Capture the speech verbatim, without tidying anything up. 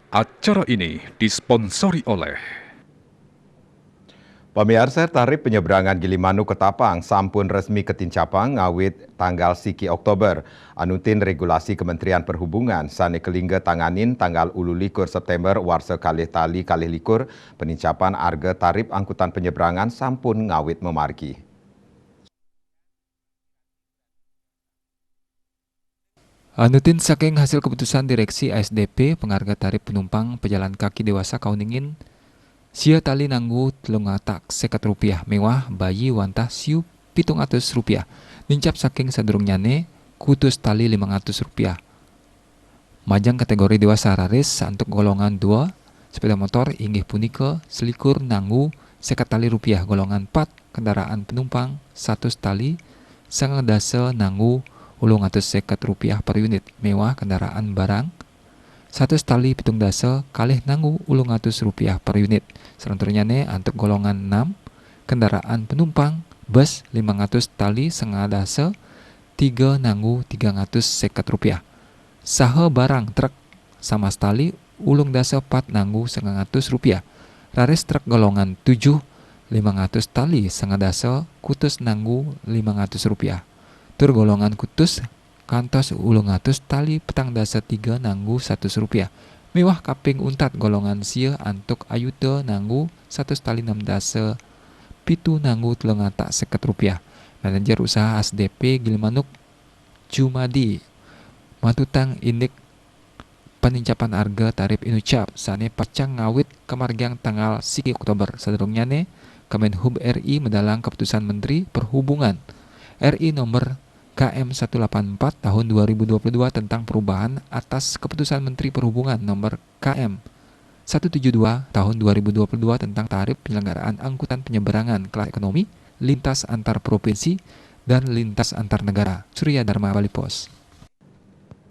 Acara ini disponsori oleh Pamiarsa, tarip penyeberangan Gilimanuk Ketapang sampun resmi katincapang ngawit tanggal siki Oktober. Anutin regulasi Kementerian Perhubungan sane kalingga tanganin tanggal ulu likur September warsa kalih tali kalih likur, penincapan arga tarip angkutan penyeberangan sampun ngawit mamargi. Anutin saking hasil keputusan Direksi A S D P, pengarga tarip penumpang pejalan kaki dewasa kauningin sia tali nanggu telung atak seket rupiah miwah bayi wantah siu pitung atus rupiah, nincap saking sadurungnyane kutus tali limang atus rupiah. Majeng kategori dewasa, raris antuk golongan dua, sepeda motor inggih punika selikur nanggu seket tali rupiah, golongan empat, kendaraan penumpang satus tali sangang dasa nanggu ulung atus seket rupiah per unit, miwah kendaraan barang satus tali pitung dasa kalih nanggu ulung atus rupiah per unit. Salanturnyane antuk golongan enam, kendaraan penumpang bus limang atus tali sangang dasa tiga nanggu tigang atus seket rupiah. Saha barang truk samas tali ulung dasa pat nanggu sangang atus rupiah. Raris truk golongan tujuh, limang atus tali sangang dasa kutus nanggu limang atus rupiah. Tur golongan kutus kantos ulung atus tali petang dasa tiga nanggu satus rupiah. Miwah kaping untat golongan sia antuk ayuta nanggu satus tali enam dasa pitu nanggu telung atak seket rupiah. Manajer Usaha A S D P Gilimanuk Jumadi matutang indik panincapan arga tarip inucap sane pacang ngawit kamargiang tanggal siki Oktober. Sadurungnyane, Kemenhub R I medalang Keputusan Menteri Perhubungan R I nomor K M satu lapan empat tahun dua ribu dua puluh dua tentang perubahan atas Keputusan Menteri Perhubungan nomor K M satu tujuh dua tahun dua ribu dua puluh dua tentang tarif penyelenggaraan angkutan penyeberangan kelas ekonomi lintas antar provinsi dan lintas antar negara. Surya Dharma, Bali Post.